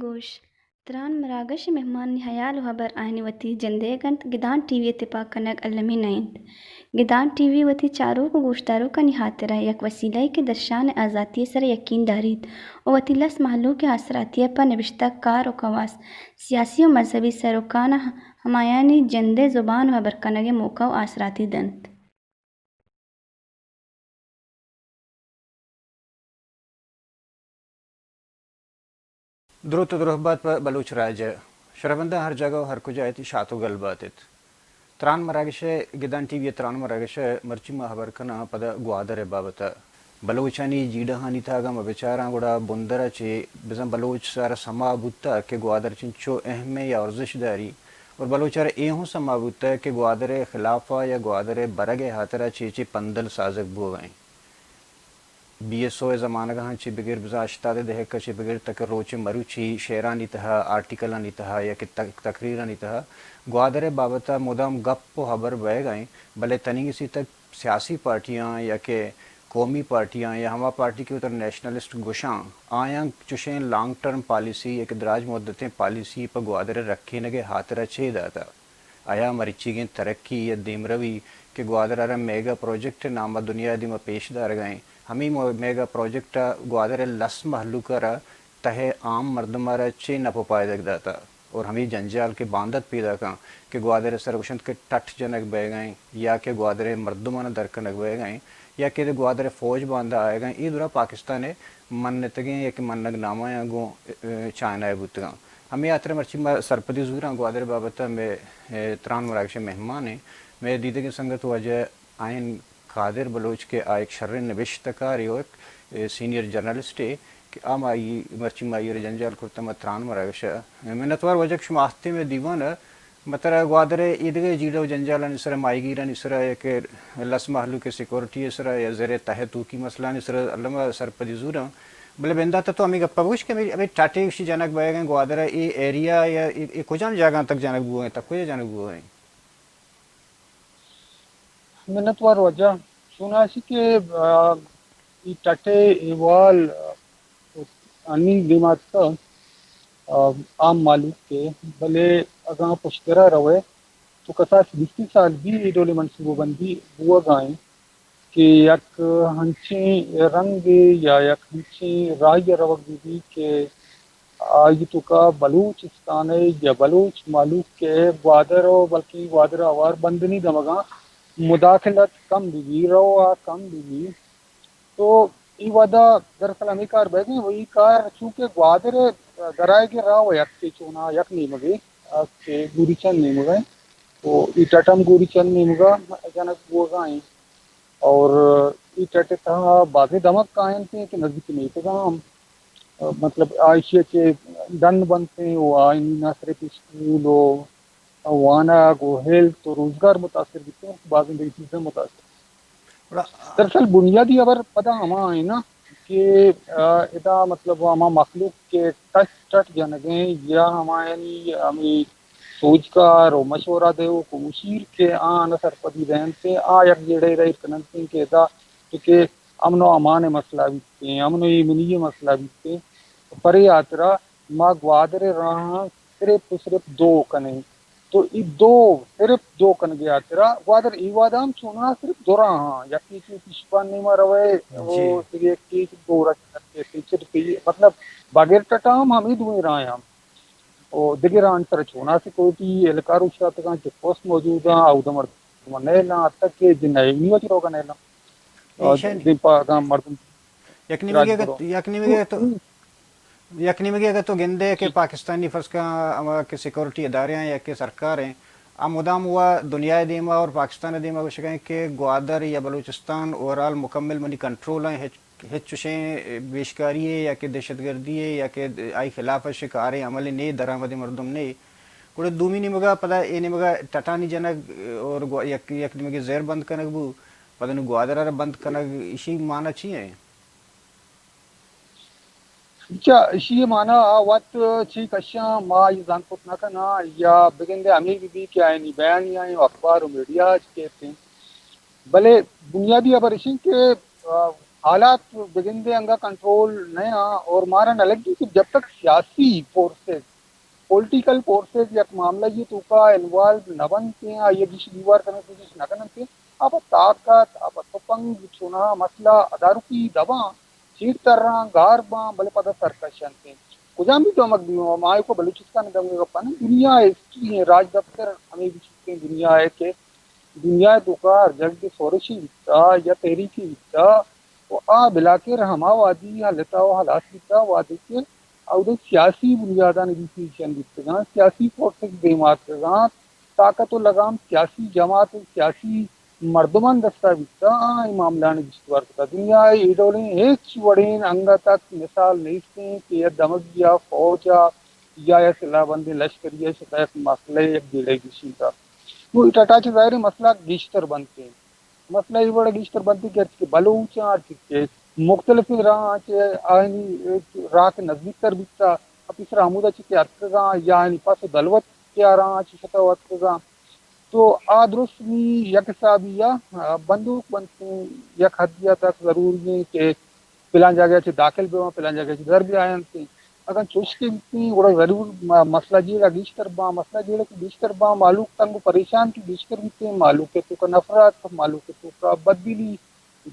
گوش، تران مراگش ءِ مہمانانی ہیال ءُ ہبر آیانی وتی جندئیگ اَنت، گدان ٹی وی ءِ تپاک کنگ المی نہ اِنت۔ گدان ٹی وی وتی چاروک ءُ گوشداروکانی ہاترا یک وسیلہ یے کہ درشان ءِ آزاتی ءِ سرا یکین داریت ءُ وتی لس مہلوک ءِ آسراتی ءَ پہ نبشتہ کار ءُ کواس، سیاسی ءُ مذہبی سروکاں ہمایانی جندئے زبان ءُ ہبر کنگ ءِ موقع ءُ آسراتی دنت۔ دروت ءُ درہبات پہ بلوچ راج ءَ۔ شرپنداں ہر جاگہ ءُ ہر کجا ات، شات ءُ گل بات ات۔ تران مراگش ءِ، گدان ٹی وی ءِ تران مراگش ءَ مرچی ما ہبر کناں پدا گوادر ءِ بابت ءَ۔ بلوچانی جیڑہانی تہا اگاں ما بچاراں گڑا بندر ءَ چہ بزاں بلوچ سر سما بوتگ کہ گوادر چنچو اہم یا ارزش داری اور بلوچ ءَ را اے ہوں سما بوتگ کہ گوادر ءِ خلاف ءَ یا گوادر ءِ برگ ءِ ہاترا چے چے پندل سازگ بوگ ءَ اِنت۔ بی ایس او ءِ زمانگ ءَ چہ بگر بزاں ہشتاد ءِ دہک ءَ چہ بگر تاں کہ روچ مروچی شعرانی تہا، آرٹیکلانی تہا یا کہ تک-، تقریرانی تہا گوادر ءِ بابت ءَ مدام گپ ءُ ہبر بئیگ ءَ اِنت، بلے تنیگہ سی تک سیاسی پارٹیاں یا کہ قومی پارٹیاں یا ہما پارٹی کہ وترا نیشنلسٹ گوشاں، آیاں چوشیں لانگ ٹرم پالیسی یا کہ دراج مدتیں پالیسی پہ گوادر ءِ رکھینگ ءِ ہاترا چے داتگ؟ آیا مرچیگیں ترقی یا دیمروی کہ گوادر ءَ را میگا پروجیکٹ ءِ نام ءَ دنیا ءِ دیما پیش دارگ ءَ اِنت، ہمے مو-، میگا پروجیکٹ ءَ گوادر ءِ لس مہلوک ءَ را تہ ءِ عام مردم ءَ را چے نپ ءُ پائدگ داتگ؟ اور ہمے جنجال کہ باندات پیدا کن کہ گوادر ءِ سر گوشنت کہ ٹٹ جنگ بئیگ ءَ اِنت یا کہ گوادر ءِ مردماں در کنگ بئیگ ءَ اِنت یا کہ گوادر ءِ فوج باندا آیگ ءَ اِنت، اے درا پاکستان ءِ منتگیں یا کہ منگ نامایاں گوں، ءَ، چائنا ءَ بوتگ اَنت۔ ہمے ہاترا مرچی ما سرپدی زوراں گوادر ءِ بابت ءَ مئے، ءَ، تران مراگش ءِ مہمان ایں۔ مئے دیدگیں سنگت واجہ آئین قادر بلوچ کہ آ یک شریں نبشتہ کارے ءُ یک، ءَ، سینئر جرنلسٹے کہ آ ما آئی، مرچی ما آئی ءَ را جنجال کرتہ ما تران مراگش ءَ۔ منتوار واجہ کہ شما آہتے مئے دیوان ءَ۔ ما ترا گوادر ءِ ایدگہ جیڑہ ءُ جنجالانی سرا، ماہیگیرانی سرا یا کہ لس مہلوک ءِ سیکورٹی ءِ سرا یا زر ءِ تہ ءُ توکی مسئلہانی سرا الم ءَ سرپدی زوراں۔ بلے بندات ءَ تو ہمے گپ ءَ بگوش کہ ہمے، ہمے ٹٹ ءَ ایشی جنگ بئیگ ءَ اِنت گوادر ءَ، اے ایریا یا اے، اے کجام جاگہاں تک جنگ بوگ ءَ اِنت، تک کجا جنگ بوگ ءَ اِنت؟ منتوار واجہ۔ چوناسی کہ، آ، اے ٹٹ ءِ احوال، آ، انی دیما اتکگ، آ، عام مہلوک ءَ، بلے اگاں پشدر ءَ روئے تو کساس بیست سال بی اے ڈولیں منصوبہ بندی بوگ ءَ اِنت کہ یک ہنچیں رنگے یا یک ہنچیں راہی ءَ روگ بہ بیت کہ آئی توکا بلوچستان ءِ یا بلوچ مہلوک ءِ گوادر ءُ بلکیں گوادر ءَ ہوار بندنی دمگاں مداخلت کم بہ بیت، رو آ کم بہ بیت۔ تو اے وہدا دراصل ہمے کار بئیگ ءَ اِنت، ءُ اے کار چونکہ گوادر ءِ درآیگ ءِ راہ ءُ یک کہ چونا یک نیمگے، آ، کہ گوریچند نیمگ ءَ اِنت، تو اے ٹٹ ہم گوریچند نیمگ ءَ جنگ بوگ ءَ اِنت۔ اور اے ٹٹ ءِ تہا بازیں دمگ کاینت کہ نزیک میتگ ءَ ہم، مطلب، آ ایشی ءَ چہ ڈن بنت ءُ آئی ءَ نہ صرف اسکول ءُ وانگ ءُ ہیلتھ ءُ روزگار متاثر بیت، بازیں دگہ چیزاں متاثر۔ گڑا دراصل بنیادی ہبر پدا ہما اِنت نا کہ، آ، ادا مطلب ہما مخلوق کہ ٹٹ ٹٹ جنگ ءَ اِنت یا ہمایانی ہمے سوجکار ءُ مشورہ دیوک ءُ مشیر کہ آہاں سرپدی دئینت، آ یک جیڑہ ءَ ایر کننت کہ ادا چونکہ امن ءُ امان ءِ مسئلہ بیت، امن ءُ ایمنی ءِ مسئلہ بیت، پرے ہاترا ما گوادر ءِ راہاں صرف ءُ صرف دو کنیں۔ تو اے دو، صرف دو کنگ ءِ ہاترا گوادر اے وہدا ہم چوناہا صرف دو راہ اَنت، یکے چہ پیشپان نیما روئے، جی۔ ءُ دگہ یکے چہ دو را، مطلب، بغیر ٹٹا ہم ہمے دوئیں راہ اَنت۔ ءُ دگہ راہانی سرا چوناہا سیکورٹی اہلکار اوشتاتگ اَنت، چیک پوسٹ موجود اَنت، اودا مردم نئیلاں، حتی کہ جن ایونیو ءَ چہ روگ ءَ نئیلاں۔ ایشاں دیم پہ اگاں مردم یک نیمگے اگاں، یک نیمگے تو، یک نیمگے اگاں تو گندے کہ جی۔ پاکستانی فرض کن ہما کہ سیکورٹی ادارے اَنت یا کہ سرکار اِنت، آ مدام و دنیا ءِ دیما اور پاکستان ءِ دیما گوشگ ءَ انت کہ گوادر یا بلوچستان اوورآل مکمل منی کنٹرول ءَ، ہچ، ہچ چوشیں بیشکاری ءِ یا کہ دہشت گردی ءِ یا کہ آئی خلاف ءَ شکاریں عمل نے، درآمدیں مردم نے۔ گڑا دومی نیمگ ءَ پدا اے نیمگ ءَ ٹٹانی جنگ اور گوا-، یک، یک نیمگے زہر بند کنگ بو، پدا نوں گوادر ءَ را بند کنگ، ایشی معنی چی ایں؟ چا، ایشی ءِ مانا آ وت چی کشاں، ما آئی زانت کت نہ کناں، یا بگندے ہمے بہ بی کہ آیانی بیانیہ ایں و اخبار و میڈیا ءَ چہ کیت ایں۔ بلے بنیادی ہبر ایش ایں کہ، آ، حالات بگندے انگا کنٹرول نہ آں اور مارا نہ لگی کہ جب تک سیاسی فورسز، پولیٹیکل فورسز یک معاملہ ءِ توکا انوالو نہ بنت ایں، آئی ءَ گیش دیوار کنگ ءِ کوشش نہ کننت ایں، آ پہ طاقت، آ پہ تپنگ، چوناہا مسئلہ ادارکی دباں، چیر تراں، گار باں، بلے پدا سرکش انت۔ کجام بھی دمگ بی، ما ایوک بلوچستان ءِ دمگ ءِ گپ ءَ نہ، دنیا ءِ ہسٹری ایں، راجدپتر ہمے گوشیت ایں دنیا ءِ کہ دنیا ءِ توکا ہر جاگہ کہ شورشے بیتا یا تحریکے بیتا، و آ بلاخر ہما وہدی ہلتا و ہلاس بیتا، وہدے کہ اودے سیاسی بنیادانی ڈیسیژن بیتگاں، سیاسی فورسز دیما اتکگاں، طاقت و لگام سیاسی جماعت و سیاسی مردمانی دستا بیتا، آ اے معاملہانی گیش توار کتا۔ دنیا ءَ اے ڈولیں ہچ وڑیں انگت ءَ مثال نیست ایں کہ یک دمگی ءَ فوج ءَ یا یک سلاہ بندیں لشکری ءَ شتا یک مسئلہ ءِ یک جیڑہ گیشینتا۔ نوں اے ٹٹا چہ ظاہر ایں مسئلہ گیشتر بنت ایں۔ مسئلہ اے وڑ گیشتر بنت ایں کہ ہرچی کہ بلوچ آں، ہرچی کہ مختلفیں راہ آں چہ آیانی راہ کہ نزدیک تر بیتا، پیسرا ہمودا چہ کہ اتکگاں یا آیانی پس و دلوت کہ آ راہ آں چہ شتا و اتکگاں، تو آ درست نی یک حسابی ءَ، آ، بندوک بنت ایں، یک حدی ءَ تک ضروری ایں کہ پلان جاگہ ءَ چہ داخل بہ باں، پلان جاگہ ءَ چہ در بیاینت ایں۔ اگاں چوش کہ بیت ایں، گڑا ضرور م-، مسئلہ جیڑہ گیشتر باں، مسئلہ جیڑہ کہ گیشتر باں، مہلوک تنگ و پریشان کہ گیشتر بیت ایں، مہلوک ءِ توکا نفرت، مہلوک ءِ توکا بددلی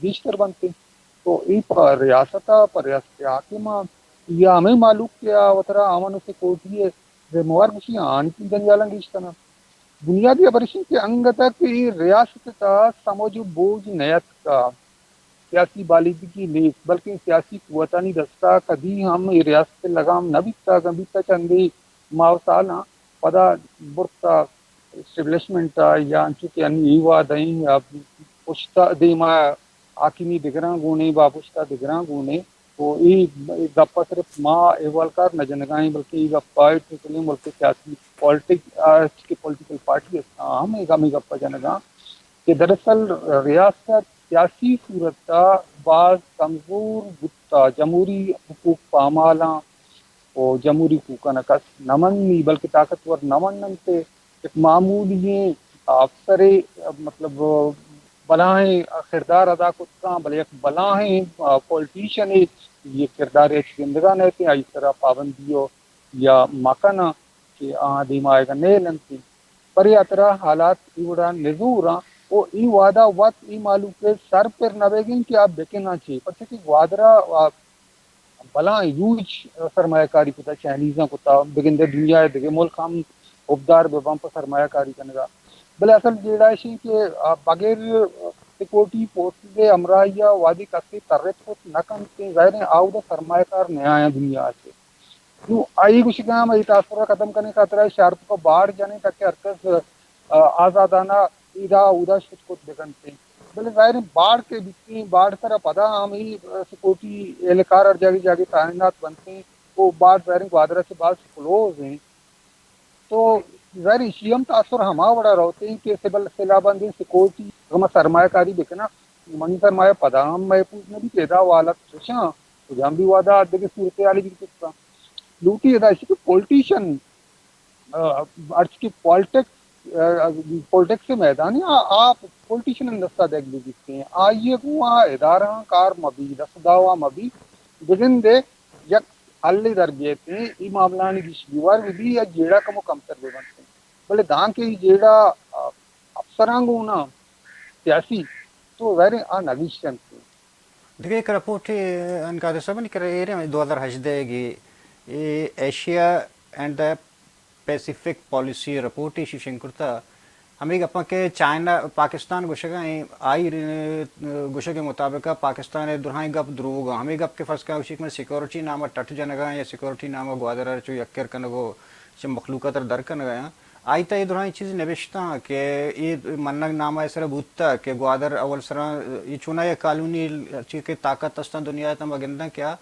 گیشتر بنت ایں۔ تو اے پہ ریاست ءَ، پہ ریاست حاکم ءَ یا ہمے مہلوک کہ آ وترا امن و سیکورٹی ءِ ذمہ وار گوشی، آنی جنجالاں گیش کناں۔ بنیادی ہبر ایش ایں کہ انگت ءَ کہ اے ریاست ءِ تہا سمجھ و بوجھ نیاتکا، سیاسی بالیدگی نیست، بلکیں سیاسی قوتانی دستا کدی ہم اے ریاست ءِ لگام نہ بیتا، اگاں بیتا چندے ماہ و سالاں پدا برتا اسٹیبلشمنٹ ءَ یا انچو کہ انی اے وہد ایں یا پشت ءَ دیما حاکمی دگراں گون ایں، با پشت ءَ دگراں گون ایں۔ و اے، اے گپ ءَ صرف ما احوالکار نہ جنگا ایں، بلکہ اے گپ ءَ ٹوٹلیں ملک ءِ سیاسی پالیٹک-، آ، کہ پولیٹیکل پارٹی استاں، ہم اے گپ، ہمے گپ ءَ جنگاں کہ دراصل ریاست سیاسی صورت ءَ باز کمزور بوتا، جمہوری حقوق پامالاں و جمہوری حقوقاں کس نہ منی، بلکہ طاقتور نہ مننت۔ یک معمولی ایں افسرے، مطلب، بلاہیں کردار ادا کت کن، بلے یک بلاہیں، آ، پولیٹیشنے اے کردارے اچ گندگا نئیت، آئی سرا پابندی و یا مکناں کہ آہاں دیما آیگا نیل انت۔ پرے ءِ ہاترا حالات اے وڑا نزور آں و اے وہدا وت اے مہلوک ءِ سر پر نہ بیگیں کہ آ بکناں چے، پرچہ کہ گوادرا، آ، بلاہیں ہیوج سرمایہ کاری کتا، چائنیزاں کتا، بگندے دنیا ءِ دگہ ملک ہم حبدار بہ باں پہ سرمایہ کاری کنگا۔ بلے اصل جیڑہ ایش ایں کہ، آ، بغیر سیکورٹی فورسز ءِ ہمراہی ءَ وہدے کسے ترت کت نہ کنت، ظاہر ایں آ اودا سرمایہ کار نیایاں دنیا ءَ چہ۔ نوں آئی گوشگ ءَ ہم اے تاثر ءَ ختم کنگ ءِ خاطر ءَ شہر ءِ توکا باڑ جنیں تاکہ ہر کس، آ، آزادانہ ادا اودا شت کت بکنت۔ بلے ظاہر ایں باڑ کہ بیتیں، باڑ سرا پدا ہم اے سیکورٹی اہلکار ہر جاگہ جاگہ تعینات بنتیں و باڑ ظاہر ایں گوادر ءَ چہ باز کلوز ایں۔ تو ظاہر ایں ایشی ہم تاثر ہما وڑا روتیں کہ سبل سلاہ بندیں سیکورٹی اگاں ما سرمایہ کاری بکناں، منی سرمایہ پدا ہم محفوظ نہ بیت، ادا و حالت چشاں، کجام بھی وہدا دگہ صورتحالے بیت کتاں۔ لوٹی ادا ایشی کہ پولیٹیشن، آ، ہرچ کہ پالیٹکس، آ، پالیٹکس ءِ میدان ایں، آ، آ پولیٹیشن ءِ دستا دیگ بہ بیتیں۔ آئی ءَ گوں آ ادارہاں کار مہ بی، دست دعوا مہ بی، بگندے یک حلے در بیتیں، اے معاملہانی گیش گیوار بہ بی یا جیڑہ کمو کمتر بہ بنتیں۔ بلے دانکہ اے جیڑہ، آ، افسراں گوں نہ سیاسی، تو ظاہر ایں آ نہ گیشینت۔ دگہ یک رپورٹے، ان قادر صاحب، نی کرا ایر ایں، دو ہزار ہژدہ ءِ گی اے Asia and the Pacific policy report ایشی شنگ کرتا۔ ہمے گپاں کہ چائنا، پاکستان گوشگ ءَ ایں، آئی ر-، گوشگ ءِ مطابق ءَ پاکستان ءِ درائیں گپ دروگ آں۔ ہمے گپ کہ فرض کن گوشی کہ من سیکورٹی نام ءَ ٹٹ جنگ ءَ یا سیکورٹی نام ءَ گوادر ءَ چو یکر کنگ ءُ چہ مخلوق ءِ تر در کنگ ءَ آں۔ آئی تہ اے درائیں چیز نبشتہ کہ اے منگ نامہ ء سرا بوتہ کہ گوادر اول سرا اے چونایا کالونی، چی کہ طاقت استاں دنیا ء تہ ما گنداں کہ آ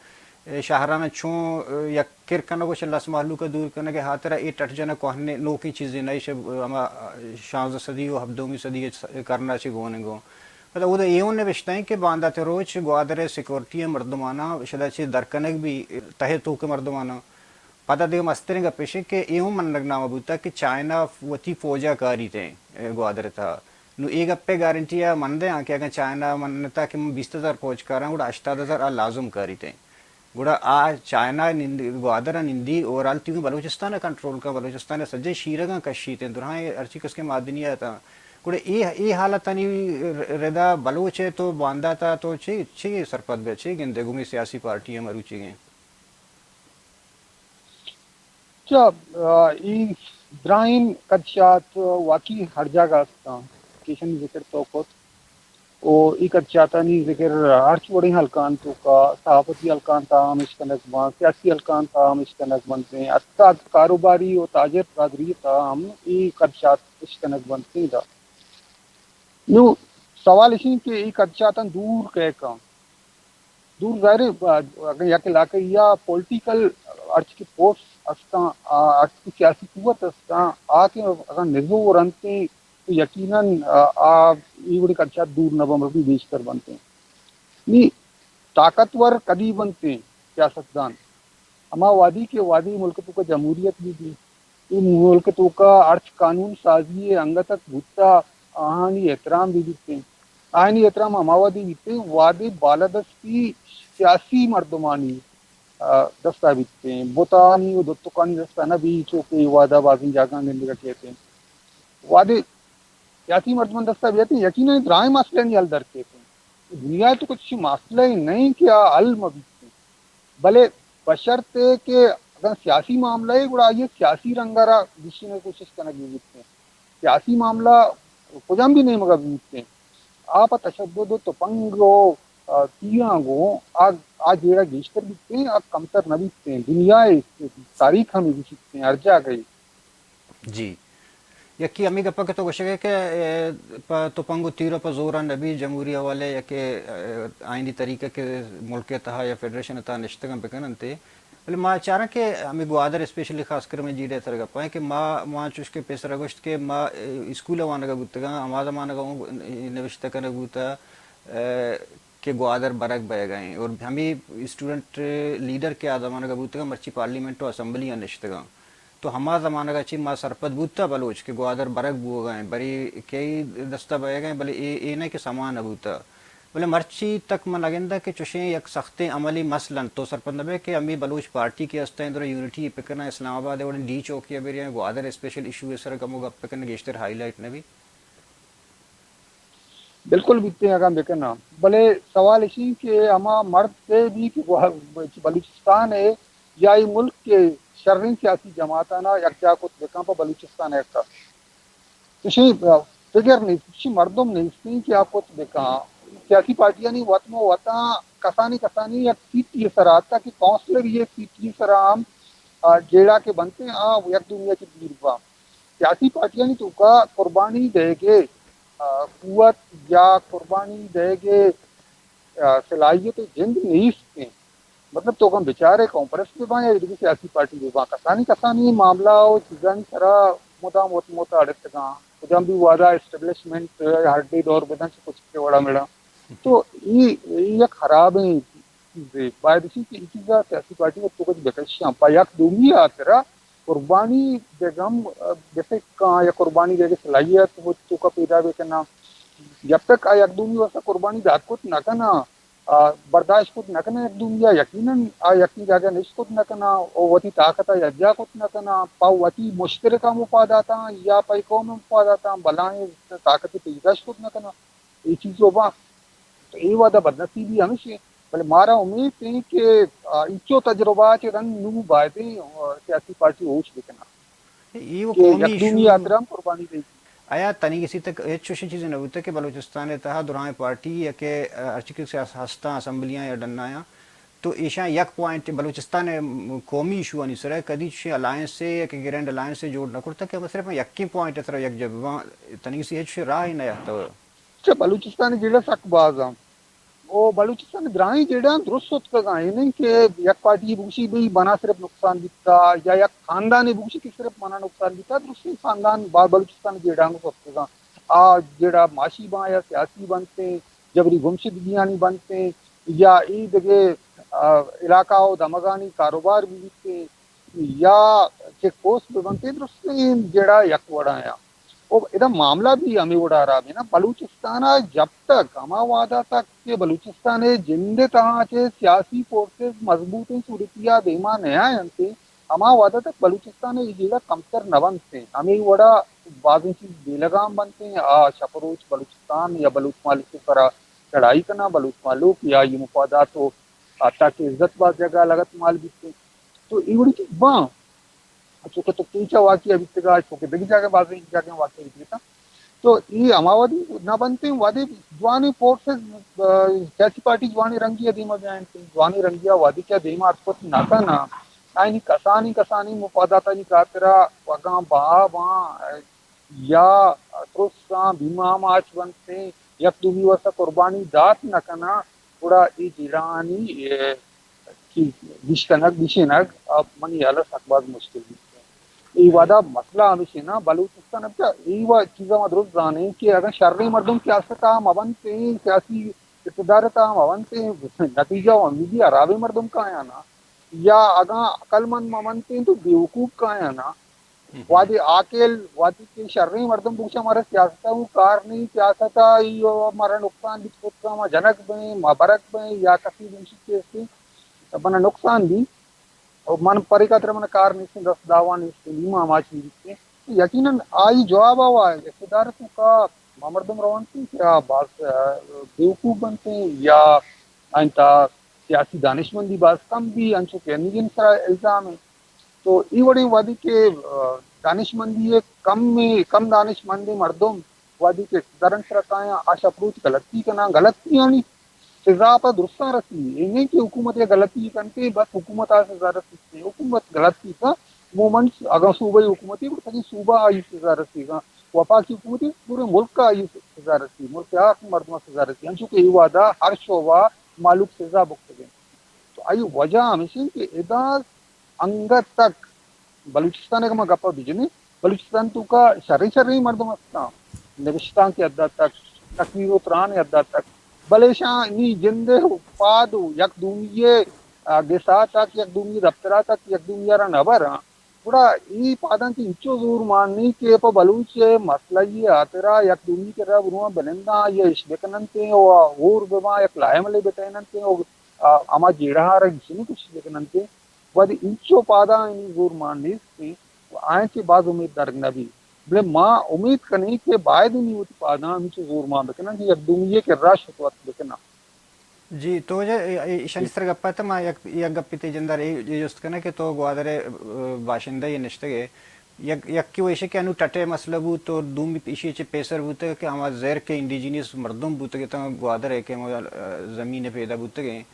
شہران چون یک کر کنگ و چہ لس مہلوک ء دور کنگ ء ہاترا اے ٹٹ جنگ کوہنیں نوکیں چیزے نہ، ایش ہما شانزدہ صدی و ہبدہمی صدی ء کرنا چہ گون انگو۔ پدا اودا اے ہوں نبشتہ ایں کہ باندات روچ گوادر ء سیکورٹی ء مردماناں شدا چہ در کنگ بی تہ توک مردماناں۔ پدا دگہ مستریں گپ ایش کہ اے ہوں منگ نامہ بوتگ کہ چائنا وتی فوج ء کاریت ایں گوادر ء تہا۔ نوں اے گپ ء گارنٹی ء من دیاں کہ اگاں چائنا منتا کہ من بیست ہزار فوج کاراں گڑا ہشتاد ہزار آ لازم کاریت ایں۔ گڑا آ چائنا نندی، گوادر ء نندی، اوورال تیویں بلوچستان ء کنٹرول کن، بلوچستان ء سجہیں شیرگاں کشیت ایں، درائیں ہرچی کس کہ معدنیات آں۔ گڑا اے، اے حالتانی ردا بلوچ ء تو باندات ء تو چی، چی سرپد بے، چی گندے گومی سیاسی پارٹی ء مروچیگیں؟ چا، آ، اے درائیں کدشات واقعی ہر جاگہ استاں، کیشانی ذکر تو کت۔ او اے کدشاتانی ذکر ہرچ وڑیں حلقان توکا، صحافتی حلقان تا ہم اش کنگ باں، سیاسی حلقان تا ہم اش کنگ بنتیں، حتی کاروباری و تاجر برادری تا ہم اے کدشات اش کنگ بنتیں دا۔ نو سوال اش انت کہ اے کدشاتاں دور کئے کن؟ دور ظاہر ہے، اگاں یک علاقہ یا پولیٹیکل ہرچ کہ فورس استاں، آ، ہرچ کہ سیاسی قوت استاں، آ کہ اگاں نزور انتیں تو یقیناً، آ، آ، اے وڑیں کدشات دور نہ بن، بلکہ گیشتر بنتیں۔ نی طاقتور کدی بنتیں سیاستدان؟ ہما وہدی کہ وہدی ملک توکا جمہوریت بی بی، اے ملک توکا ہرچ قانون سازی انگت ات بوتا، آہانی احترام بی بیتیں۔ آہانی احترام ہما وہدی بیتیں، وہدے بالادستی سیاسی مردمانی، آ، دستا بیتیں۔ بتانی و دتکانی دستا نہ بی، چو کہ اے وہدا بازیں جاگہاں گندگا کیتیں۔ وہدے سیاسی مردمان دستا بیتیں، یقیناً درائیں مسئلہ نی حل در کیتیں۔ دنیا تو کچھ مسئلہ ہی نہیں کہ آ حل مہ بیتیں۔ بلے بشرط کہ اگاں سیاسی معاملہ ہے، گڑا آئی سیاسی رنگ را گیشینگ کوشش کنگ بی بیتیں۔ سیاسی معاملہ کجام بھی نیمگا بی بیتیں، آ پہ تشدد و تپنگ و، آ، تیراں گوں آ، آ جیڑہ گیشتر بیتیں، آ کمتر نہ بیتیں۔ دنیا ء تاریخ ہمیں گوشیتیں، ہر جاگہ۔ جی۔ یکے ہمے گپ ء کہ تو گوشگ ئے کہ، اے، پہ تپنگ و تیر و پہ زور ء نہ بی، جمہوری حوالے یا کہ، اے، آئینی طریقہ کہ ملک ء تہا یا فیڈریشن ء تہا نشتگاں بکن انت، بلے ما چاراں کہ ہمے گوادر اسپیشلی خاص کر ہمے جیڑہ ء سر گپ ء کہ ما، ما چوش کہ پیسر ء گوشت کہ ما، اے، اسکول ء وانگ ء بوتگاں، ہما زمانگ ء اوں نوشتہ کنگ بوتہ، اے، کہ گوادر برگ بئیگ ء انت اور ہمے اسٹوڈنٹ لیڈر کہ آ زمانگ ء بوتگاں مرچی پارلیمنٹ و اسمبلی ء نشتگاں۔ تو ہما زمانگ ء چہ ما سرپد بوتہ بلوچ کہ گوادر برگ بوگ ء انت، برے کئی دست ء بئیگ ء انت، بلے اے، اے نہ کہ سما نہ بوتہ۔ بلے مرچی تک من نہ گنداں کہ چوشیں یک سختیں عملے مثلاً تو سرپد نہ بئے کہ ہمے بلوچ پارٹی کہ است ء اندر یونٹی ء پکر ء اسلام آباد ء وڑیں ڈی چوکی ء بریاں گوادر اسپیشل ایشو ء سر ء کمو گپ بکن گیشتر ہائی لائٹ نہ بی۔ بالکل بیتیں اگاں بکناں، بلے سوال اشی کہ ہما مرد کئے بی کہ گوا-، بلوچستان ء یا اے ملک ء شریں سیاسی جماعتانا یکجا کت بکن پہ بلوچستان ء یک چشیں فگر نیست، چشیں مردم نیستیں کہ آ کت بکن۔ سیاسی پارٹیانی وت مہ وتاں کسانی کسانی یک سیٹی سرا تاکہ کونسلر یک سیٹی سرا ہم، آ، جیڑہ کہ بنتیں آ یک دومی ء چہ دیر باں۔ سیاسی پارٹیانی توکا قربانی دئیگ ء، آ، قوت یا قربانی دئیگ ء، آ، صلاحیت ء جند نیست انت۔ مطلب تو اگاں بچارے کانفرنس بہ باں یا دگہ سیاسی پارٹی بہ باں، کسانی کسانی معاملہ و چیزانی سرا مدام وت مت اڑتگاں۔ کجام بھی وعدہ اسٹیبلشمنٹ ہر ڈے دور بدن چہ کچھ کے وڑا مڑا۔ تو ای، ای یک خرابیں چیزے۔ باید اسی کہ ای چیزا سیاسی پارٹی وت تو کچھ بکشاں۔ پا یک دومی آترا قربانی دئیگ ہم، آ، بہ سکاں یا قربانی دئیگ ء صلاحیت وت توکا پیدا بہ کناں۔ جب تک آ یک دومی واسطہ قربانی دات کت نہ کناں، آ، برداشت کت نہ کناں یک دومی ء، یقیناً آ یکیں جاگہ نشت کت نہ کناں، او وتی طاقت ء یکجا کت نہ کناں، پہ وتی مشترکہ مفاداتاں یا پہ قوم مفاداتاں بلائیں طاقت پیشداشت کت نہ کناں۔ اے چیز و باں۔ تو اے وہد ء بدنصیبی ہمیش انت، بلے مارا امیت انت کہ، آ، انچو تجربہ چہ رند نوں بایدیں، آ، سیاسی پارٹی ہوش بکناں اے و کہ قومی یک دومی ایشو۔ ہاترا ہم قربانی دئیگی۔ آیا تنیگہ سی تک ہچ چوشیں چیزے نہ بوتگ کہ بلوچستان ء تہا درائیں پارٹی یا کہ، آ، ہرچی کہ سیاس-، ہستاں اسمبلیاں یا ڈنایاں، تو ایشاں یک پوائنٹ بلوچستان ءِ قومی ایشوانی سر ءَ کدی چشیں الائنس ءِ یا کہ گرینڈ الائنس ءِ جوڑ نہ کرتگ کہ ہم صرف یکیں پوائنٹ ءِ سر ءَ یک جب باں، تنیگہ سی ہچ راہ نہ یاتگ۔ چہ بلوچستان ءِ جیڑہ سک باز آں۔ او بلوچستان ءِ دراہیں جیڑہ درست اتکگ آں۔ اے نہیں کہ یک پارٹی بگوشی بھئی منا صرف نقصان بیتا یا یک خاندانے بگوشی کہ صرف منا نقصان بیتا، درستیں خاندان با بلوچستان ءِ جیڑہ اتکگ آں۔ آ جیڑہ معاشی باں یا سیاسی بنتیں، جبری گمشدگیانی بنتیں یا ای دگہ، آ، علاقہ و دمگانی کاروبار بہ بیتیں یا چیک پوسٹ بہ بنتیں، درستیں جیڑہ یک وڑا یا۔ او ادا معاملہ بھی ہمیں وڑا رہا بھی نا، بلوچستان جب تک ہما وعدہ تک کہ بلوچستان جند تہا چہ سیاسی فورسز مضبوطیں صورتیا دیما نہ آینتے، ہما وعدہ تک بلوچستان ای جیڑہ کمتر نہ بنتیں۔ ہمیں وڑا بازیں چیز بیلگام بنتیں، آ شپ روچ بلوچستان یا بلوچ مالک سرا چڑھائی کنا، بلوچ مالوک یا یہ مفادات و آ تاکہ عزت باز جگہ لگت مال بیتیں۔ تو ای وڑی چیز باں، چونکہ تو کیچا واقعہ بیتگا، چونکہ دگہ جاگہ بازیں جاگہ واقعہ بیتگا۔ تو ای ہما وادی نہ بنتیں، وادی جوانی فورسز، آ، سیاسی پارٹی جوانی رنگی دیما بیائیں، جوانی رنگی وادی کیا دیما اتکت نہ کنا، آئینی کسانی کسانی مفاداتانی خاطرا وگاں بہا باں، یا ترساں بیمہ آماچ بنتیں، یک دومی واسطہ قربانی دات نہ کناں، گڑا اے جیڑہانی، اے، چی، گیش کنگ، گیشینگ، آ، منی ہیال ء سک باز مشکل بیت۔ اے وہدا مسئلہ ہمیش انت، بلوچستان ء بچا اے وا-، چیزاں ما درست زانیں کہ اگاں شریں مردم سیاست ء مہ بنتیں، سیاسی اقتدار ء تہا مہ بنتیں، نتیجہ و امیدی ہرابیں مردم کایاں نا، یا اگاں عقل مند مہ بنتیں تو بیوقوف کایاں نا۔ وہدے عاقل، وہدے کہ شریں مردم بگوشاں مارا سیاست ء اوں کار نہیں، سیاست ء ای مارا نقصان بیت کت، ما جنگ بیں، ما برگ بیں، یا کسی دنشی چیز بنا نقصان بی، او من پرے خاطر من کار نیستیں، دست دعوا نیستیں، نیما ہماچ نہیں بیتیں۔ تو یقیناً آئی جواب آوا اقتدار تو کا ما مردم روانتی کہ آ باز، آ، بیوقوف بنتیں یا آئین تا سیاسی دانشمندی باز کم بی، انچو کہ انیگن سرا الزام ہے۔ تو ای وڑیں وہدی کہ، آ، دانشمندی ء کم، کم دانشمندیں مردم وہدی کہ اقتدارانی سرا کایاں، آ شپ روچ غلطی کناں، غلطیانی سزا پہ درستاں رسی۔ اے نہیں کہ حکومت یک غلطی کنتے، بس حکومت آ سزا رسی۔ حکومت غلطی کا، عموماً اگاں صوبائی حکومتی، گڑا سجیں صوبہ آئی سزا رسی گا۔ وفاقی حکومتی، پورے ملک آئی سزا رسی، ملک ہر مردم سزا رسی۔ انچو کہ ای وہدا ہر شعبہ مالوک سزا بکتگیں۔ تو آئی وجہ ہمیش انت کہ ادا انگت تک بلوچستان ء کہ ما گپا بجنیں، بلوچستان توکا شریں شریں مردم ہستاں، نبشتانک ء حد تک، تقریر و تران ء حد تک، بلے شاں نی جند ء پاد و یک دومی ء، آ، گسا تک، یک دومی ء دپترا تک، یک دومی ء را نبراں۔ گڑا اے پاداں چہ انچو زور مان نی کہ پہ بلوچ ء مسئلہ ء ہاترا یک دومی کرا برواں بننداں یا اش بکننتیں و ہور بباں، یک لائحہ ملے بٹہیننتیں و، آ، ہما جیڑہ ء را گیشینی کوشش بکننتیں۔ وہدے انچو پادانی زور مان نیست انت و آیاں چہ باز امید درگ نہ بیت۔ بلے ما امید کنیں کہ باید انت وتی پاداں ہمینچو زور مان بکناں کہ یک دومی ء کرا شت وت بکناں۔ جی، تو واجہ، اے، اے، ایشانی سر گپ ء تہ ما یک، یک گپے تئی جند ء اے، اے جست کناں کہ تو گوادر ء، ا، باشندہ یے نشتگ ئے۔ یک، یکے و ایش کہ انو ٹٹ ء مسئلہ بوت و دومی ایشی چہ پیسر بوتگ کہ ہما زر کہ انڈیجینس مردم بوتگ اتاں گوادر ء کہ ہما، ا، زمین ء پیدا بوتگ انت۔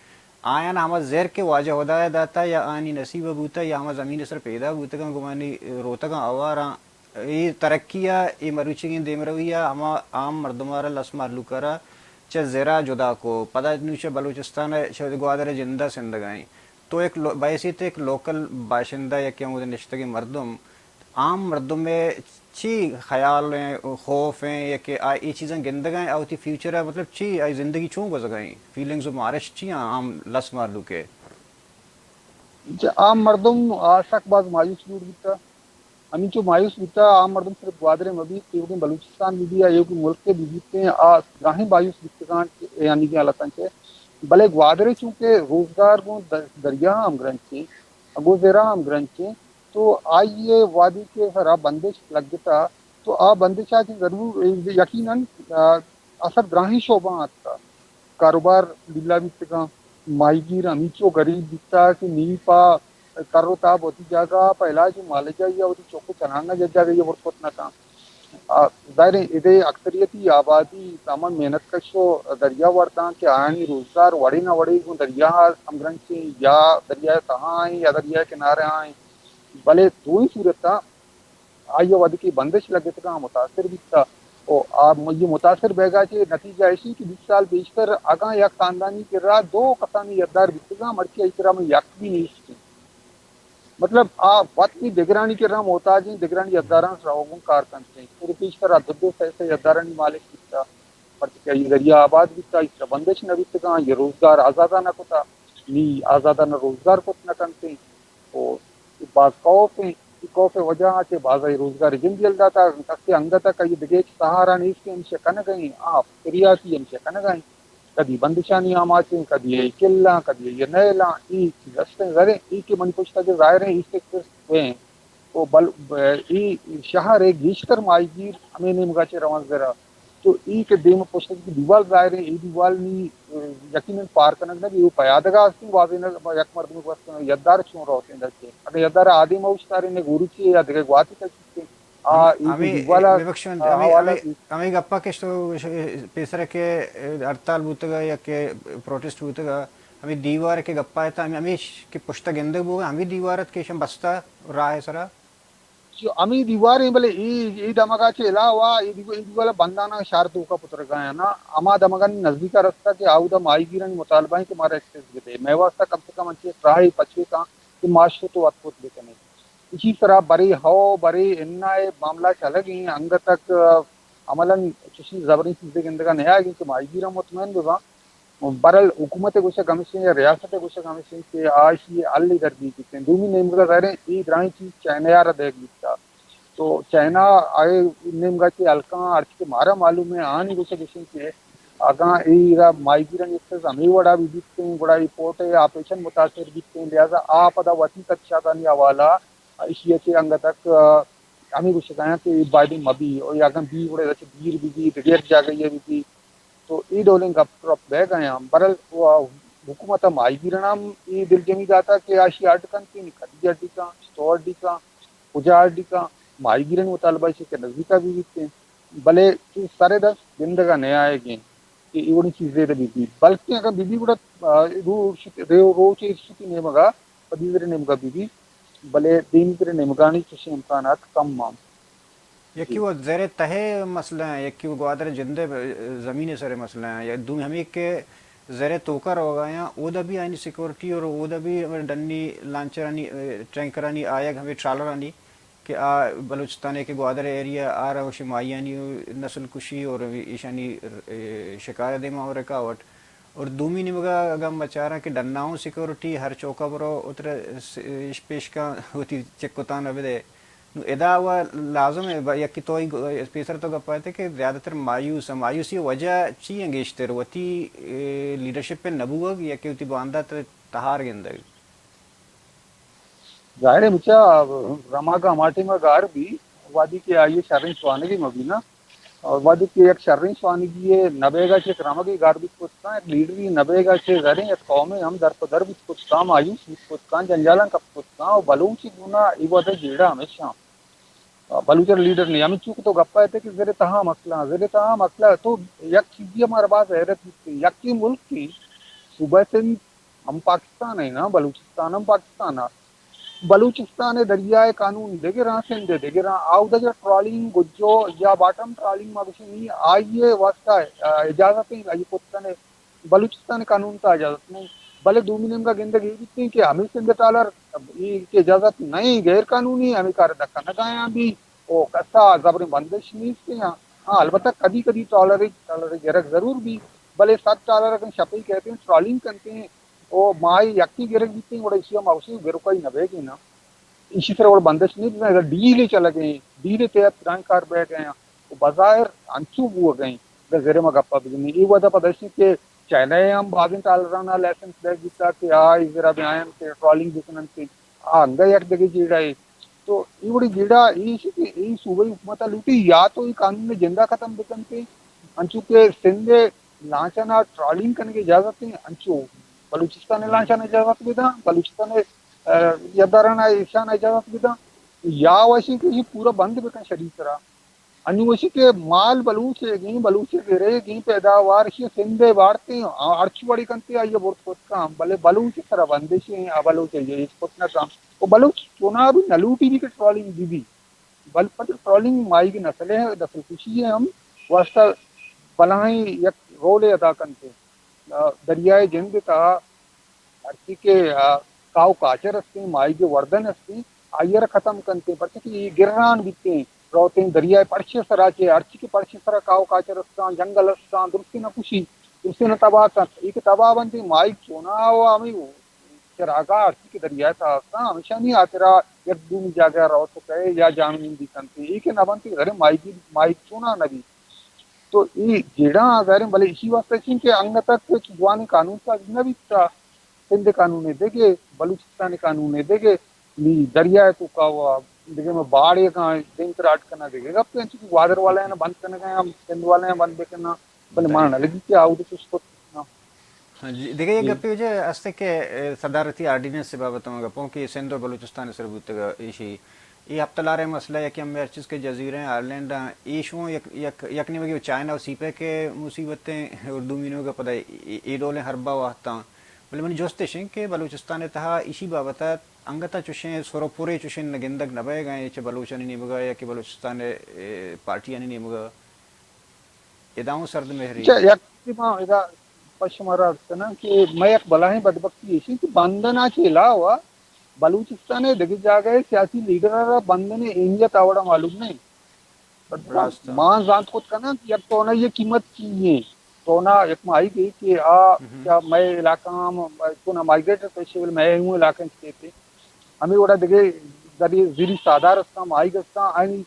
آیان ہما زر کہ واجہ ہدا ء داتا یا آنی نصیب ء بوتا یا ہما زمین ء سر پیدا بوتگاں، گمانی روتگاں آواراں، اے ترقی ء، اے مروچیگیں دیمروی ء ہما عام مردم ء را، لس مہلوک ء را چہ زر ء جدا کو۔ پدا نوں چہ بلوچستان ء چہ گوادر ء جند ء سندگ ء ایں۔ تو یک لو-، بحیثیت یک لوکل باشندہ یا کہ ہمود نشتگیں مردم، عام مردم ء چی خیال ایں، خوف ایں، یا کہ آ اے چیزاں گندگ ء ایں، آ وتی فیوچر ء مطلب چی، آئی زندگی چون گوزگ ء ایں، فیلنگز و مارشت چی آں عام لس مہلوک ء؟ چہ عام مردم آ سک باز مایوس جوڑ بیتا۔ ہمینچو مایوس بیتا، عام مردم صرف گوادر ء مہ بیت، ایوکیں بلوچستان بہ بیت یا ایوکیں ملک ء بہ بیت، آ دراہیں مایوس بیتگاں کہ اے انیگیں حالتاں چہ۔ بلے گوادر ء چونکہ روزگار گوں در-، دریا ہم گرنچیں، گوں زرا ہم گرنچیں، تو آئی ء وہدے کہ سرا بندش لگتا، تو آ بندش ء چہ ضرور یقیناً، آ، اثر دراہیں شعبہ آتکا۔ کاروبار ڈیلا بیتگاں، ماہیگیر ہمینچو غریب بیتا کہ نی پہ کر و تاب وتی جاگہ، پہ علاج و معالجہ یا وتی چک و چنانا ججاگہ یا برت کت نہ کن۔ آ، ظاہر ہے، ادے اکثریتی آبادی تمام محنت کش و دریا ورداں کہ آیانی روزگار وڑے نہ وڑے گوں دریا ہمگرنچیں، یا دریا تہا ہیں یا دریا کنارہ ہیں، بلے دوئیں صورتاں آئی ء وھدے کہ بندش لگتگ آ متاثر بیتگ۔ و آ م-، یہ متاثر بیگا چہ نتیجہ ایشی کہ بیست سال پیشتر اگاں یک خاندانی کرا دو کسانی یدار بیتگاں، مرچی آئی کرا ہمے یک بھی نیست۔ مطلب، آ وت بھی دگرانی کرا محتاج ہیں، دگرانی یداراں سرا گوں کار کنت ہیں۔ اور پیشتر آ دو دو سہ سہ یدارانی مالک بیتگ، مرچی کہ آئی ذریعہ آباد بیتگ، آئی سرا بندش نہ بیتگاں، یہ روزگار آزادہ نہ کتا، نی آزادہ نہ روزگار کت نہ کنت ہیں۔ و باز خوف ہیں۔ اے خوف ء وجہ ء چہ بازاں روزگار ء جند یل داتگ۔ کسے انگت ء کئی دگہ ہچ سہارا نیست کہ ہمیشہ کنگ ء ایں۔ آ فکریاتی ہمیشہ کنگ ء ایں۔ کدی بندشانی آماچ ایں، کدی اے کلاں، کدی اے نیلاں۔ اے چیز است ایں۔ ظاہر ایں، اے کہ منی پشت ء کہ ظاہر ایں، ایسٹ ایکسپریس وے ایں۔ و بل-، ب-، اے شہر ء گیشتر ماہیگیر ہمے نیمگا چہ روان زرا۔ تو اے کہ دیم ء پشت ء کہ دیوال ظاہر ایں، اے دیوال نی، ء، یقیناً پار کنگ نہ بی، او پیادگا ہستیں، واضح نہ، یک مردم بس یدار چون روتیں درچے۔ اگہ یدار آدیم اوشتاریں، نہ گوروچی یا دگہ گواتی کشیتیں۔ آ، ہم-، اے ہمے، دیوال ء، ببخش من، آ، ہمے، حوالہ ہمے، ہمے گپا کہ تو ش-، پیسر کہ ہڑتال بوتگا یا کہ پروٹسٹ بوتگا، ہمے دیوار کہ گپا ات، ہمے، ہمیش کہ پشتا گندگ بوگا، ہمے دیوار ات کہ ایشاں بستا راہ سرا۔ چو ہمے دیوار ایں، بلے اے، اے دمگا چہ علاوہ اے دیو-، اے دیوال بندانا شہر توکا پترگا ایں نا، ہما دمگانی نزدیکا رستا کہ آودا ماہیگیرانی مطالبہ ایں کہ مارا ایکسس بدے۔ مئے واسطہ کم سے کم انچیں راہے پچے کاں کہ ما شت و اتک کت بکنیں۔ ایشی سرا برے ہو، برے انا اے معاملہ چلگ ایں، انگت تک عملاً چشیں زبریں چیزے گندگا نیایگ ایں کہ ماہیگیراں مطمئن بباں۔ بہرحال حکومت ء گوشگ ہمیش ایں یا ریاست ء گوشگ ہمیش ایں کہ آ ایشی ء حل ء در بیت۔ دومی نیمگا ظاہر ایں اے دراہیں چیز چائنا ء را دئیگ بیتگ۔ تو چائنا ء نیمگا چہ ہلکاں ہرچی کہ مارا معلوم ایں آنی گوشگ ایش ایں کہ اگاں اے را ماہیگیرانی ایکسس ہمے وڑا بہ بیتیں گڑا اے پورٹ ء آپریشن متاثر بیتیں، لہذا آ پدا وتی خدشاتانی حوالہ ایشی ء چہ انگت تک، آ، ہمے گوشگ ء آیاں کہ اے بائدیں مہ بی، او اگاں بی گڑا ادا چہ دیر بہ بی، دگہ یک جاگہے ء بہ بی۔ تو اے ڈولیں گپ ترپ بیگ ء آیاں۔ بہرحال، و-، حکومت ء ماہیگیراں ہم اے دلجمی داتگ کہ آ ایشی اڈ کنت، یعنی کدی اڈی کن، چتو اڈی کن، کجا اڈی کن، ماہیگیرانی مطالبہ ایش کہ نزیکا بہ بیتیں۔ بلے چو سر دست گندگا نیایگیں کہ اے وڑیں چیزے دے بہ بیت۔ بلکیں اگاں بہ بیت گڑا، آ، رو-، رو-، روچ ء ایشی نیمگا، پدیدر نیمگا بہ بیت، بلے دیمتر نیمگانی چشیں امکانات کم آں۔ یکی جی۔ و زر تہ ء مسئلہ ایں، یکی و گوادر جند ء زمین ء سر ء مسئلہ ایں، یا دومی ہمے کہ زر ء توکا روگا یاں، اودا بھی آیانی سیکورٹی اور اودا بھی ہمے ڈنی لانچرانی، ٹینکرانی آیگ ہمے ٹرالرانی کہ آ بلوچستان ء کہ گوادر ایریا آ روش ماہیانی نسل کشی اور ایشانی، اے، شکار ء دیما اور رکاوٹ۔ اور دومی نیمگا اگاں ما چاراں کہ ڈنا اوں سیکورٹی ہر چوکا برو اترا س-، اش پیش کن وتی چک و تان ء بدے۔ نوں ادا و لازم ہے، با-، یکی تو ہی گو-، پیسر تو گپ آتے کہ زیادہ تر مایوس ہیں۔ مایوسی وجہ چی ہیں گیشتر؟ وتی، اے، لیڈرشپ پہ نبوگ یا کہ وتی باندات تہار گندگ؟ ظاہر ہے مچا رماگ ہما ٹیم ء گار بی، وادی کہ آئی ء شریں سوانگی مبی نا، اور وادی کہ یک شریں سوانگی ء نبیگا چہ یک رمگے گار بیت کت کن، یک لیڈری نبیگا چہ زریں یک قومے ہم در پہ در بیت کت کن، مایوس بیت کت کن، جنجالاں کپت کت کن، و بلوچ گونا ای وہد ء جیڑہ ہمیشاں بلوچ لیڈر نہیں، ہمیں چونکہ تو گپا ہے کہ زر تہا مسئلہ، زر تہا مسئلہ تو یک چیزی ہمارا باز حیرت بیت، یکی ملک کی صوبہ سندھ ہم پاکستان ہے نا، بلوچستان ہم پاکستان ہے۔ بلوچستان ء دریائے قانون دگراں، سندھ ء دگراں، آودا جا ٹرالنگ گجو یا باٹم ٹرالنگ ما گوشیں نی، آئی ء واسطہ، آ، اجازت ہیں، آئی کت کنے، بلوچستان ء قانون تا اجازت نہیں۔ بلے دومی نیمگا گندگ اے بیتیں کہ ہمیں سندھ ٹرالر، اے کہ اجازت نہیں، غیر قانونی، ہمیں کار دکا نہ گایاں بھی، او کسا زبریں بندش نیست ہیں۔ ہاں، البتہ کدی کدی ٹرالر، ٹرالر گرگ ضرور بھی، بلے صد ٹرالر اگن شپی کہتے ہیں، ٹرالنگ کرتے ہیں، او ماہے یکے گرگ بیتیں، گڑا ایشی ء ما گوشیں گرکائی نہ بیگیں نا۔ ایشی سرا گڑا بندش نہ بزاں، اگاں ڈیل ء چلگ ء، ڈیل ء تحت درائیں کار بیگ ء، و بظاہر انچو بوگ ء، اگاں زر ما گپا بجنیں۔ اے وہدا پدا اشی کہ چائنا ء ہم بازیں ٹرالراں لائسنس بیگ بیتا کہ آ اے زرا بیاینت کہ ٹرالنگ بکننت، آ انگہ یک دگہ جیڑہ ء۔ تو اے وڑیں جیڑہ ایش کہ اے صوبائی حکومت ء لوٹی یا تو اے قانون ء جندا ختم بکنت، انچو کہ سندھ ء لانچانا ٹرالنگ کنگ ء اجازت ہیں، انچو بلوچستان ء لانچانا اجازت بداں، بلوچستان ء، ا، یدارانا ایشانا اجازت بداں، یا وشیں کہ اے پورا بند بکن شری سرا۔ انو ایشی کہ مال بلوچ ءِ گیں، بلوچ ءِ گرے گیں پیداوار، ایشی سندھ ءَ بارتیں، آ ہرچ وڑی کنتے آئی ءَ برت کت کن، بلے بلوچ ءِ سرا بندش ایں، آ بلوچ ءَ ہچ کت نہ کن۔ و بلوچ چوناہا بھی نہ لوٹی بھی کہ ٹرالنگ بہ بی۔ بل پد ٹرالنگ ماہیگ نسل ءِ، نسل کشی ءِ ہم واسطہ بلاہیں یک رولے ادا کنتے۔ آ، دریائے جند ءِ تہا ہرچی کہ، آ، کاو کاچر استیں، ماہیگ ءِ وردن استیں، آئی ءَ را ختم کنتیں، پرچہ کہ اے گران بیتیں، روتیں دریائے پرش ءِ سرا چہ، ہرچی کہ پرش ءِ سرا کاو کاچر استاں، جنگل استاں، درستیں نہ کشی، درستیں نہ تباہ کنت۔ اے کہ تباہ بنتیں، ماہیگ چوناہا و ہمے چراگاہ ہرچی کہ دریائے تہا استاں، ہمیشانی ہاترا یک دومی جاگہ ءَ روت کئے یا جاہ نندی کنتیں۔ اے کہ نہ بنتیں، ظاہر ایں ماہیگ، ماہیگ چوناہا نہ بیت۔ تو اے جیڑہ آں ظاہر ایں، بلے ایشی واسطہ چین کہ انگت تک جوانیں قانون سازی نہ بیتا۔ سندھ ءِ قانون ءَ دگہ، بلوچستان ءِ قانون ءَ دگہ، نی دریا ءِ توکا و دگہ میں باڑے کاں دیم تراٹ کناں دگہ گپے، انچو کہ گوادر والایاں بند کنگا ہم سندھ والایاں بند بکناں، بلے ما نہ لگی کہ آوڈ چست کت۔ ہاں جی، دگہ یک گپے وجہ است کہ، اے، صدارتی آرڈیننس ءِ بابت ءَ گپوں کہ سندھ و بلوچستان ءِ سر بوتگ ایشی اے ہپت لار ءِ مسئلہ، یکے ہمے ہر چیز کہ جزیرہ آئرلینڈ آں، ایشوں یک، یک، یک نیمگے چائنا و سی پیک ءِ مصیبتیں، اور دومی نیمگا پدا اے، اے، اے ڈولیں حربہ واہتاں۔ بلے منی جست ایش انت کہ بلوچستان ءِ تہا ایشی بابت ءَ انگت ءَ چوشیں سر و پرے چوشیں نہ گندگ نہ بئیگا ایں، چہ بلوچانی نیمگا یا کہ بلوچستان ءِ، اے، پارٹیانی نیمگا۔ ادا اوں سرد مہری۔ اچھا، یک چیزے ما ادا پہ شمارا عرض کناں کہ مئے یک بلاہیں بدبختی ایش انت کہ بندن ءَ چہ علاوہ بلوچستان ءِ دگہ جاگہ ءِ سیاسی لیڈر ءَ را بندن ءِ اہمیت آ وڑا معلوم نہ انت۔ راست۔ ما زانت کت کناں کہ یک ٹونائی ءِ قیمت چی ایں؟ ٹونا یک ماہیگے کہ آ، ہم۔ کیا مئے علاقہ ہم، ٹونا مائیگریٹر فش، بلے مئے اوں علاقہ انت کہتے۔ ہمے وڑا دگہ زری، زری ساہدار استاں، ماہیگ استاں، آیانی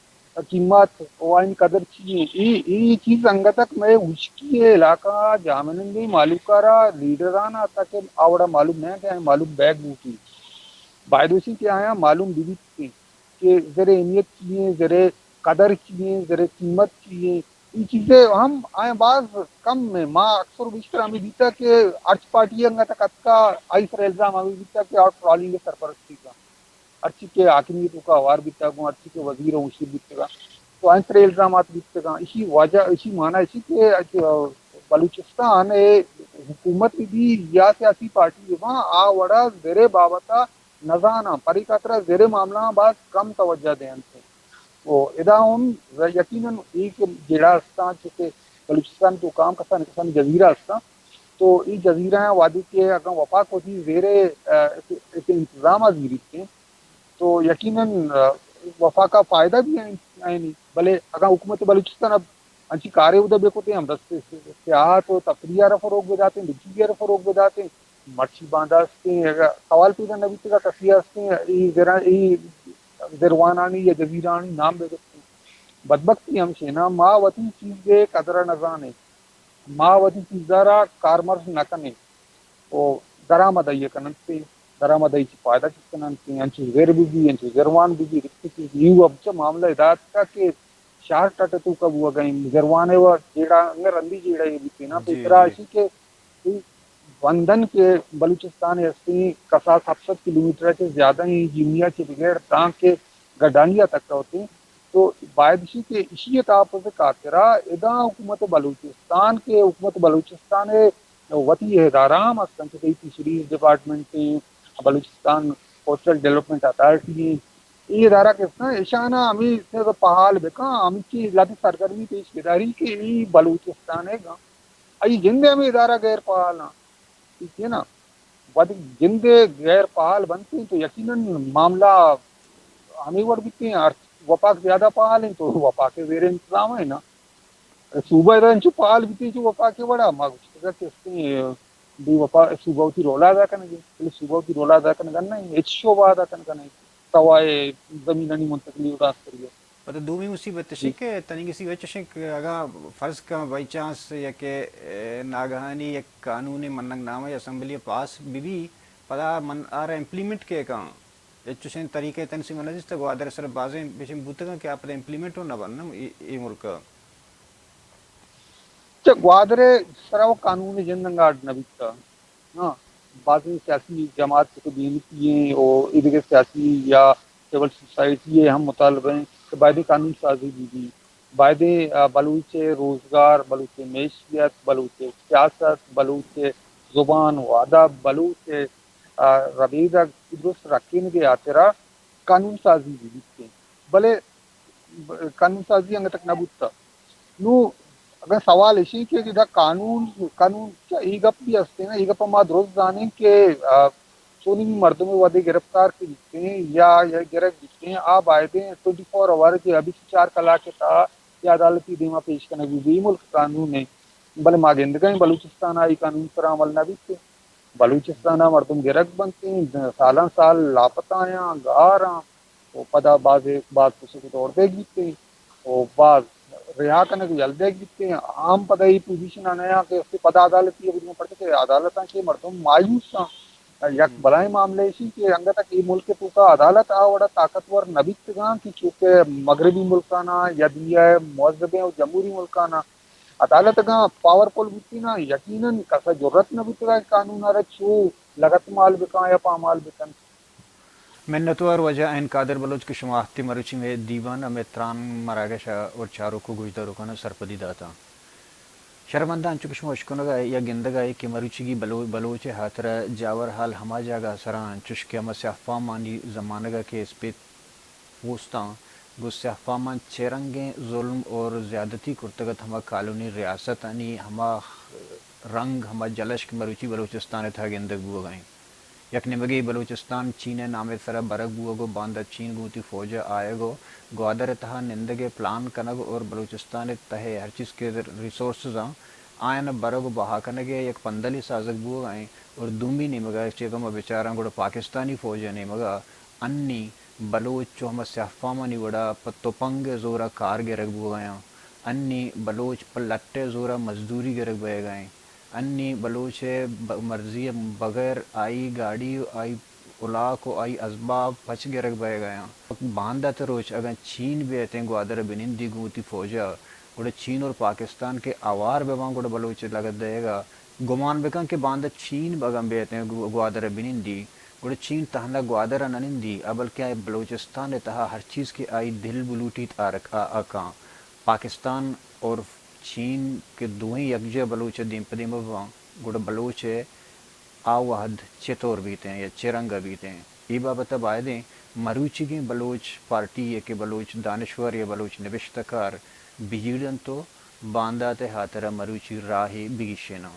قیمت و آیانی قدر چی ایں؟ اے، اے چیز انگت تک مئے ہشکی ءِ علاقہ ءِ جاہمنندیں مہلوک ءَ را، لیڈران ءَ تاکہ آ وڑا معلوم نہ انت کہ آیاں معلوم بیگ بوتی۔ باید ایش انت کہ آیاں معلوم بہ بیت کہ زر ءِ اہمیت چی ایں، زر ءِ قدر چی ایں، زر ءِ قیمت چی ایں۔ اے چیزے ہم آیاں باز کم ایں۔ ما اکثر و بیشتر ہمے دیتا کہ ہرچ پارٹی انگت تک اتکا، آئی سر الزام ہمے بیتا کہ آ ٹرالنگ ءِ سرپرستی کا۔ ہرچی کہ حاکمیت ءِ توکا ہوار بیتگ اوں، ہرچی کہ وزیر ءُ مشیر بیتگ اَں، تو آئی ءِ سرا الزامات بیتگ اَں۔ ایشی وجہ، ایشی معنی ایشی کہ، کہ بلوچستان ءِ حکومت بہ بی یا سیاسی پارٹی بہ باں، آ وڑا زر ءِ بابت ءَ نہ زان اَں، پرے خاطر ءَ زر ءِ معاملہ آں باز کم توجہ دینت۔ ءُ ادا ہم یقیناً اے کہ جیڑہ است اَں، چونکہ بلوچستان ءِ توکا ہم کسانیں کسانیں جزیرہ است اَں، تو اے جزیرہ آں وہدے کہ اگاں وفاق وتی زیر ءِ، ءَ، انتظام ءَ زیریت اِنت، تو یقیناً، ءَ، وفاق ءَ فائدہ بی اِنت، بلے اگاں حکومت بلوچستان ءَ انچیں کارے اودا بہ کتیں، ہمدا سیاحت ءُ تفریح ءَ را فروغ بہ داتیں، دگہ چیزے ءَ را فروغ بہ داتیں، مرچی باندا استیں، اگاں سوال پیدا نہ بیتگ اَ کسے ءَ استیں، اے زر، اے زروانانی یا جزیرہانی نام بہ گپتیں۔ بدبختی ہمیش اِنت، ما وتی چیز ءِ قدر ءَ نہ زانیں، ما وتی چیز ءَ را کارمرز نہ کنیں۔ ءُ درآمد آئی ءَ کن اَنت، درآمد آئی ءَ چہ فائدہ چست کن اَنت، انچو زر بہ بی، انچو زروان بہ بی، رپک بہ بی۔ اے وَ چہ معاملہ ادا اتکگ کہ شہر ٹٹ ءِ توکا بوگ ءَ اِنت، زروان ءِ وَ جیڑہ، انگہ رندی جیڑہ اے بیتیں نا، جی، پیسرا جی۔ ایشی کہ اے بندن کہ بلوچستان ءِ استیں کساس ہپت سد کلومیٹر ءَ چہ زیادہ ایں، جیمنی ءَ چہ بگر دانکہ گڈانی ءَ تک ہوتیں۔ تو باید ایشی کہ ایشی ءِ تحفظ ءِ خاطرا ادا حکومت بلوچستان کہ حکومت بلوچستان ءِ وتی ادارہ ہم است اَنت، چونکہ فشریز ڈپارٹمنٹ ایں، بلوچستان کوسٹل ڈیولپمنٹ اتھارٹی ایں، اے ادارہ کہ است اَں، ایشاناں ہمے چیز ءَ فعال بکن، ہمے چیز لہتے سرگرمی پیش بداری کہ اے بلوچستان ءِ گاں، آئی جند ءِ ہمے ادارہ غیر فعال اَں۔ ٹھیک ہے نا؟ وہدے جند ءِ غیر فعال بنت تو یقیناً معاملہ ہمے وڑ بیتیں، ہر وفاق زیادہ فعال اِنت تو وفاق ءِ زیر انتظام اِنت نا۔ صوبہ ادا انچو فعال بیتیں چو وفاق ءِ وڑا، ما گوشتگ کہ استیں بے وفاق، صوبہ وتی رول ءَ ادا کنگ ءَ، بلے صوبہ وتی رول ءَ ادا کنگ ءَ نہ اِنت، ہچ شعبہ ادا کنگ ءَ نہ اِنت، سوائے زمینانی منتقلی ءُ ٹرانسفری ءَ۔ پدا دومی مصیبت اش کہ تنیگسی وچ اش کہ اگاں فرض کن بائی چانس یا کہ، اے، ناگہانی یک قانونے مننگ نامہ یا اسمبلی ءَ پاس بہ بی، پدا من آرا امپلیمنٹ کے کن؟ ہچ چوشیں طریقہ تنیگسی من نہ دیستگ، گوادر ءِ سر ءَ بازیں پیشن بوتگ اَں کہ آ پدا امپلیمنٹ اوں نہ بنت اے، اے ملک ءَ۔ چہ گوادر ءِ سرا وَ قانون ءِ جند انگا اڈ نہ بیتگ۔ ہاں، بازیں سیاسی جماعت چو کہ بی این پی ایں ءُ ایدگہ سیاسی یا سول سوسائٹی ءِ ہم مطالبہ ایں کہ باید قانون سازی بہ بی۔ بایدیں، آ، بلوچ ءِ روزگار، بلوچ ءِ معیشت، بلوچ ءِ سیاست، بلوچ ءِ زبان و ادب، بلوچ ءِ، آ، ربیدگ درست رکینگ ءِ ہاترا قانون سازی بہ بیت۔ بلے ب-، قانون سازی انگت تک نہ بوتگ۔ نوں اگاں سوال ایشی کہ ادا قانون، قانون چہ اے گپ بھی ہستیں نا، اے گپ ما درست زانیں کہ، آ، چونیں مردمے وہدے گرفتار کہ بیتیں یا، یا گرگ بیتیں، آ بایدیں ٹوئنٹی فور آور کہ بیست چار کلاک ءِ تہا یا عدالتی دیما پیش کنگ بہ بی۔ اے ملک قانون ایں، بلے ما گندگا ایں بلوچستان ءَ اے قانون سرا عمل نہ بیت۔ بلوچستان ءَ مردم گرگ بنت ایں، سالاں سال لاپتہ آیاں، گار آں، و پدا باز، باز کسک و دور دیگ بیت ایں و باز رہا کنگ و یل دیگ بیت ایں۔ ہم پدا اے پوزیشن ءَ نیاں کہ استے پدا عدالتی ءَ بجن، پرچہ کہ عدالتاں کہ مردم مایوس آں۔ یک بلائیں معاملہ ایشی کہ انگت تک اے ملک ءِ توکا عدالت آ وڑا طاقتور نہ بیتگاں کہ چونکہ مغربی ملکاناں یا دنیا ءِ مہذبیں و جمہوری ملکاناں عدالت اگاں پاورفل بوتیناں، یقیناً کس ءَ جرات نہ بوتگا کہ قانون ءَ را چو لگت مال بکاں یا پامال بکن۔ منتوار واجہ عین قادر بلوچ کہ شما ہفتے مروچی مئے دیوان ءَ مئے تران مراگش ءَ اور چاروک و گوشداروکان ءَ سرپدی داتاں۔ شرمندہ انچو کہ شما اشکنگ ءَ یا گندگ ءَ کہ مروچیگی بلو-، بلوچ ءِ ہاترا جاور حال ہما جاگہ ءَ سرا انت چوش کہ ہما سیاہ فامانی زمانگ ءَ کہ اسپیت پوستاں گوں سیاہ فاماں چہ رنگیں ظلم اور زیادتی کرتگ ات، ہما کالونی ریاستانی ہما رنگ، ہما جلش کہ مروچی بلوچستان ءِ تہا گندگ بوگ ءَ انت۔ یک نیمگے بلوچستان چین ءِ نام ءِ سرا برگ بوگ و باندا چین گوں وتی فوج ءَ آیگ و گوادر ءِ تہا نندگ ءِ پلان کنگ اور بلوچستان ءِ تہ ءِ ہر چیز کہ ریسورسز آں، آیان ءَ برگ و بہا کنگ ءِ یک پندلے سازگ بوگ ءَ انت اور دومی نیمگ ءَ چہ اگاں ما بچاراں گڑا پاکستانی فوج ءِ نیمگ ءَ انی بلوچ چو ہما سیاہ فامانی وڑا پہ تپنگ ءِ زور ءَ کار گرگ بوگ ءَ آں۔ انی بلوچ پہ لٹ ءِ زور ءَ مزدوری گرگ بئیگ ءَ ایں۔ انی بلوچ ءِ ب-، مرضی ءَ بغیر آئی گاڑی و آئی الاک و آئی ازباب پچ گرگ بئیگ ءَ آں۔ باندات ءِ روچ اگاں چین بیتیں گوادر ءَ بنندی گوں وتی فوج ءَ، گڑا چین اور پاکستان کہ اوار بہ باں گڑا بلوچ ءِ لگت دئیگ ءَ گمان بکن کہ باندا چین اگاں بیتیں گو-، گوادر ءَ بنندی، گڑا چین تہنا گوادر ءَ نہ نندی، آ بلکیں آئی بلوچستان ءِ تہا ہر چیز کہ آئی دل بلوٹیت آ رک-، آ، آ کاں۔ پاکستان اور چین کہ دوئیں یکجاہ بلوچ ءِ دیم پہ دیم ءَ بباں، گڑا بلوچ ءِ آ وہد چتور بیتیں یا چہ رنگ ءَ بیتیں؟ اے بابت ءَ بایدیں مروچیگیں بلوچ پارٹی یا کہ بلوچ دانشور یا بلوچ نبشتہ کار بجیڑ انت و باندات ءِ ہاترا مروچی راہے بگیشیناں۔